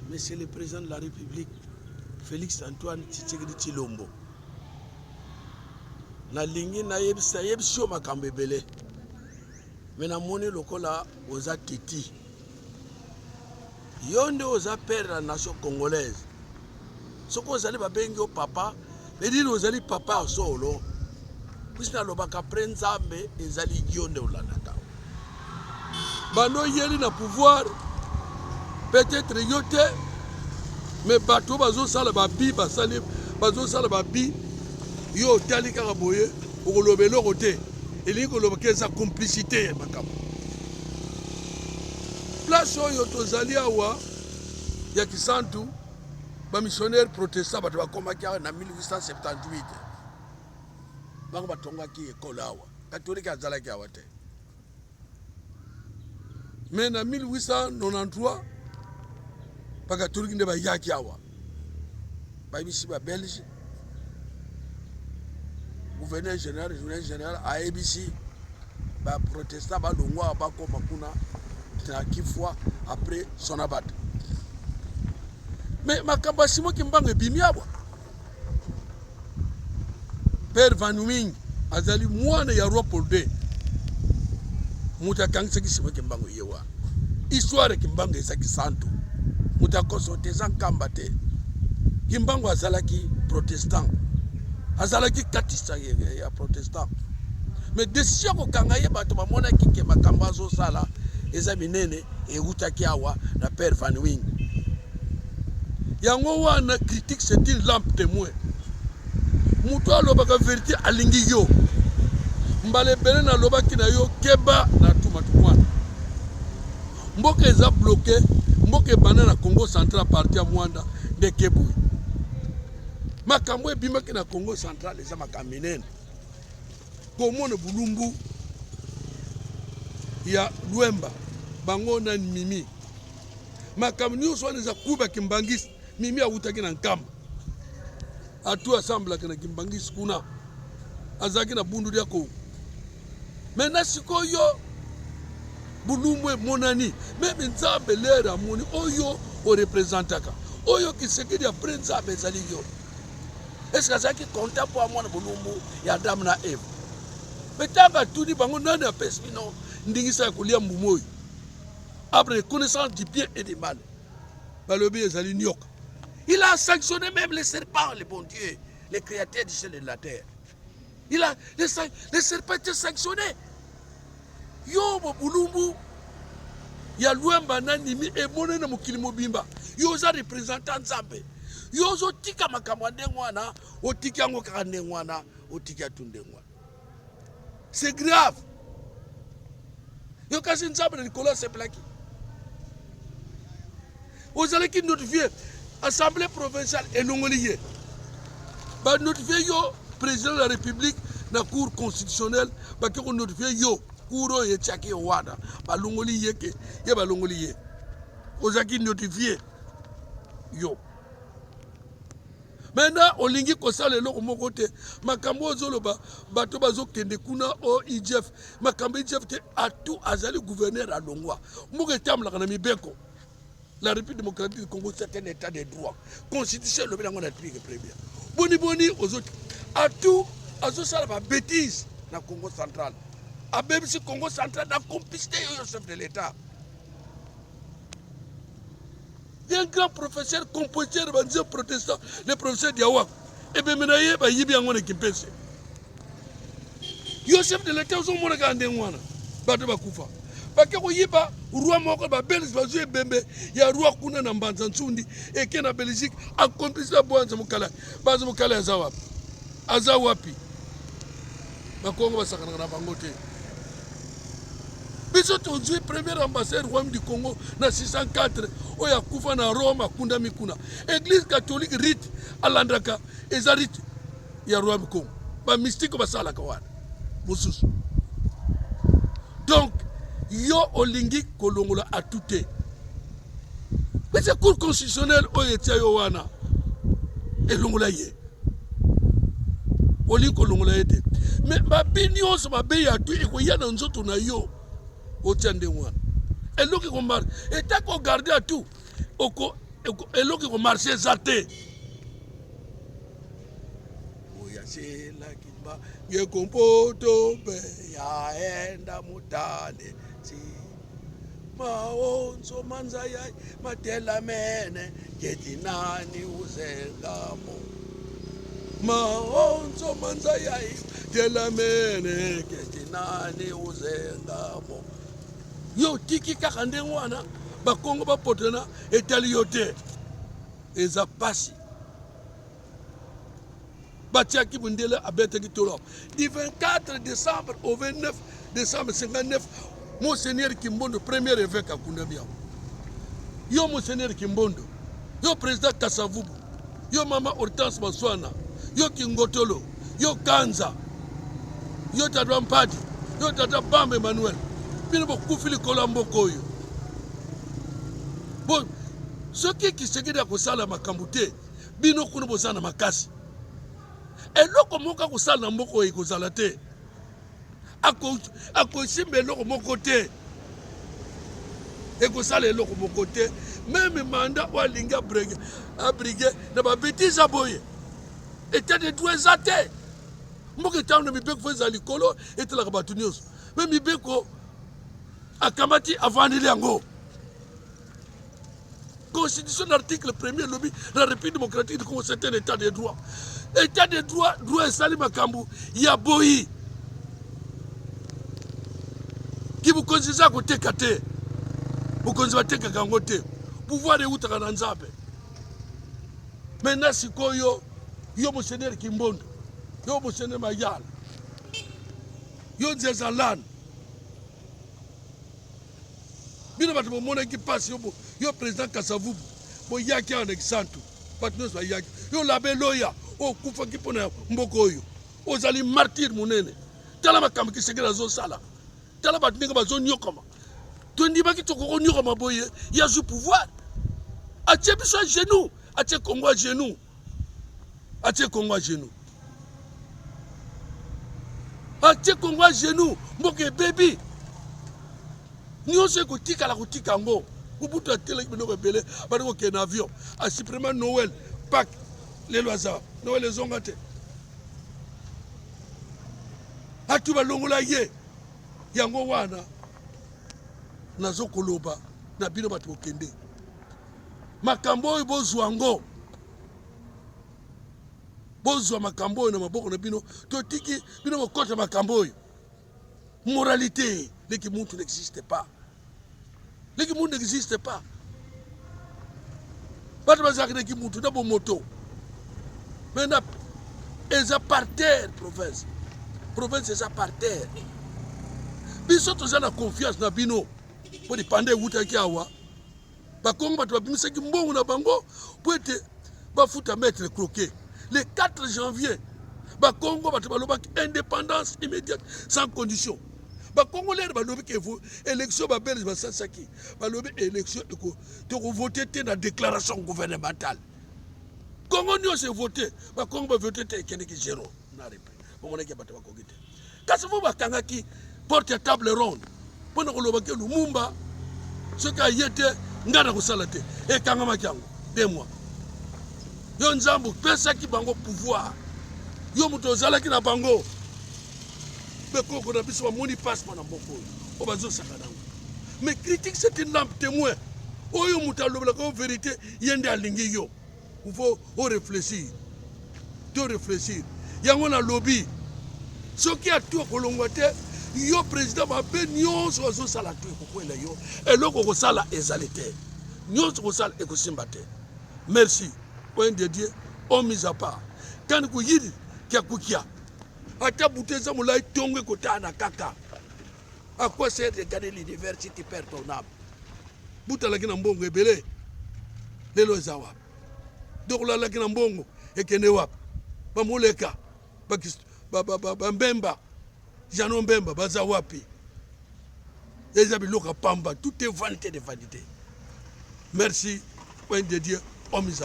Monsieur le Président de la République, Félix Antoine Tshisekedi Tshilombo, nalingi nayebisa yebisi yo makambo ebele, me namoni lokola oza teti. Yo nde oza père la nation congolaise. Soki ozali babengi yo papa, bediri ozali papa ya solo. Puisque nalobaka après Nzambe ezali yo nde olandaka. Banda oyeli na pouvoir peut-être yo te, mais bato bazosala babi basali bazosala babi, yo otali kaka boye okoloba eloko te, elingi koloba ke eza complicité ya makambo. Place oyo tozali awa ya Kisantu, ba missionnaire protestant bato bakomaki awa na 1878, bango batongaki ekolo awa, katolike azalaki awa te. Mais na 1893 bakatolike nde bayaki awa, bayebisi ba belge, gouverneur général, gouverneur général ayebisi ba protestant balongwa bakoma kuna na kifwa après sonabata. Mais makambo ya Simon Kimbangu ebimi awa. Père Van Wing azali mwana ya roi Paul II, moto akangisaki Simon Kimbangu ye wana. Histoire ya Kimbangu ezaki santu, moto akoso te, eza nkamba te. Kimbangu azalaki protestant, azalaki katisa ya protestant, mais decision ya kokanga ye bato bamonaki ke makambo azosala eza minene, ewutaki awa na Père Van Wing. Yango wana critique c'est une lampe témoin. Moto alobaka verite alingi yo. Mbala ebele nalobaki na yo keba na tuma tukwana. Mboka eza bloqué, mboka ebanda na Congo central parti ya Mwanda nde kebui. Makambo ebimaki na Congo central eza makambo minene. Komona bulumbu ya Luemba bango na Mimi, makambo nyonso wana eza kuba kimbangisi. Mimi awutaki na Nkamba, atu asamblaka na kimbangisi kuna, azalaki na bundu dia Kongo. Maintenant sikoyo bulumbu emonani, meme Nzambe lere amoni oyo orepresentaka oyo Kisekedi apres Nzambe ezali yo. Est-ce que azalaki content mpo amona bolumbu ya Adam na Eve? Mpe ntango atuni bango nani apesi bino ndingisa ya kolia mbuma oyo, arbre de connaissance du bien et du mal, balobi ezali nioka. Il a sanctionné même les serpents, le bon Dieu, le créateur du ciel et de la terre. Il a les, les serpents étaient sanctionnés. Yo bulumbu ya Luemba na Nimi emonani na mokili mobimba. Yo oza représentant Nzambe. Yo ozotika makambo ya ndenge wana, otiki yango kaka ndenge wana, otiki atu ndenge wana. C'est grave. Yo kasi Nzambe na likolo asepelaki. Ozalaki notifie assemblée provinciale elongoli ye. Ba notifie yo président de la République na cour constitutionnelle, bake ko notifie yo cour oyo etiaki yo wana, balongoli ye ke ye balongoli ye. Ozalaki notifie yo. Maintenant olingi kosala eloko moko te, makambo oyo ozoloba bato bazokende kuna o IGF, makambo IGF te, atu azali gouverneur alongwa. Mboka etambolaka na mibeko. La République démocratique du Congo c'est un état de droit. Constitution elobi yango na République première. Boni boni ozo atu azosala ba bêtises na Congo central. Abebisi Congo central na complicité yoyo chef de l'État. Un grand professeur compositeur banzembo protestant le professeur Diawak ebembe na ye bayibi yango na Kimpese. Yo chef de l'État ozomona kaka ndenge wana bato bakufa bake koyiba roi moko babelge bazwi ebembe ya roi kuna na mbanza nsundi eke na Belgique en complice na Bwanza Mokala. Banza Mokala aza wapi? Aza wapi? Bakongo basakanaka na bango te. Biso tozwi premier ambassadeur royaume du Congo na 604 oyo akufa na Rome, akundami kuna. Église catholique rite alandaka eza rite ya royaume Congo, ba mystique basalaka wana mosusu. Donc yo olingi kolongola atu te, pese cour constitutionnelle oyo etia yo wana elongola ye, olingi kolongola ye te, me mabe nyonso mabe ya tu ekoya na nzoto na yo, otia ndenge wana eloko ekombar eta kogarde atu oko. Eloko ekomarche eza te. Oyaselaki mba ngekompoto mpe yaenda mutane si maonso manza yai matelamene ngetinani uzengamo maonso manza yai telamene ngetinani uzengamo. Yo otiki kaka ndenge wana bakongo bapotana, etali yo te. Eza pasi. Batiaki mundele abetaki tolo du 24 décembre au 29 décembre 59. Monseigneur Kimbondo, premier évêque, akundami awa. Yo Monseigneur Kimbondo, yo président Kasavubu, yo mama Hortense Maswana, yo Kingotolo, yo Kanza, yo tata Mpadi, yo tata Bamba Emmanuel, bino bokufi likolo ya mboka oyo. Bo soki Kisekedi akosala makambo te, bino kuna boza na makasi, eloko moko akosala na mboka oyo ekozala te. Akosimba eloko moko te, ekosala eloko moko te. Meme mandat oyo alingi abrige na babetise ya boye, etat de droit eza te. Mboka etango na mibeko fo ezala likolo, etalaka bato nyonso. Me mibeko akamati, avandeli yango. Constitution na article premier elobi: la République démocratique du Congo, c'est un état de droit. État de droit, droit esali makambo ya boyi. Kibokonzi eza koteka te, bokonzi batekaka yango te. Pouvoir eutaka na Nzambe. Maintenant sikoyo, yo Monseigneur Kimbondo, yo Monseigneur Mayala, yo Nzezalane, bino bato bomonaki mpasi. Yo, yo président Kasavubu, boyaki awa na Kisantu, bato nyonso bayaki. Yo labe loya oyo okufaki mpo na mboka oyo, ozali martyr monene. Tala makambo Kisekeli azosala, tala bato ndenge bazonyokama. Tondimaki tokokonyokama boye? Ye azwi pouvoir, atie biso à genou, atie Congo à genou, atie Congo à genou, atie Congo à genou. Mboka ebebi nyonso, ekotikala kotika yango. Mobutu atelaki biloko ebele, bali kokende na avion, asupprimer Noël, Pâques. Lelo aza Noël ezonga te. Atu balongola ye. Yango wana nazokoloba na bino bato kokende makambo oyo, bozwa yango, bozwa makambo oyo na maboko na bino. Totiki bino bokota makambo oyo. Moralité leki muntu n'existe pas, leki muntu n'existe pas. Bato bazalaka leki mutu na bomoto. Maintenant eza par terre, province, province eza par terre. Biso toza na confiance na bino mpo lipanda ewutaki awa. Bakongo bato babimisaki mbongo na bango mpo ete bafuta maître Croquet le 4 janvier. Bakongo bato balobaki indépendance immédiate sans condition. Bakongo lere balobi ke élection, babelge basalisaki, balobi élection tokovote te na déclaration gouvernementale. Kongo nyonso evote, bakongo bavote te, ekendeki zéro na repli. Bamonaki ya bato bakoki te, kasi fo bakangaki porte ya table ronde mpona kolobaki Lumumba soki aye te, ngai na kosala te. Ekangamaki yango 2 mois. Yo Nzambe opesaki bango pouvoir, yo moto ozalaki na bango. Mpe koko na biso bamoni mpasi mpo na mboka oyo, oyo bazosaka nango. Mais critique, c'est une lampe témoin. Oyo moto alobelaka yo vérité, ye nde alingi yo. Faut oréfléchir, to réfléchir. Yango nalobi, soki atu akolongwa te, yo président, mabe nyonso azosala to ekokwela yo. Eloko kosala ezali te, nyonso kosala ekosimba te. Merci. Point de Dieu o mise à part kani kuyili kia kukia. Ata butu eza molai, ntongo ekotana kaka. À quoi sert de gagner l'univers si tu perds ton âme? Butalaki na mbongo ebele, lelo eza wapi? Donc olalaki na mbongo, ekende wapi? Bamoleka, bambemba, Jano Mbemba, baza wapi? Eza biloko ya pamba, tout est vanité de vanité. Merci. Point de Dieu homme.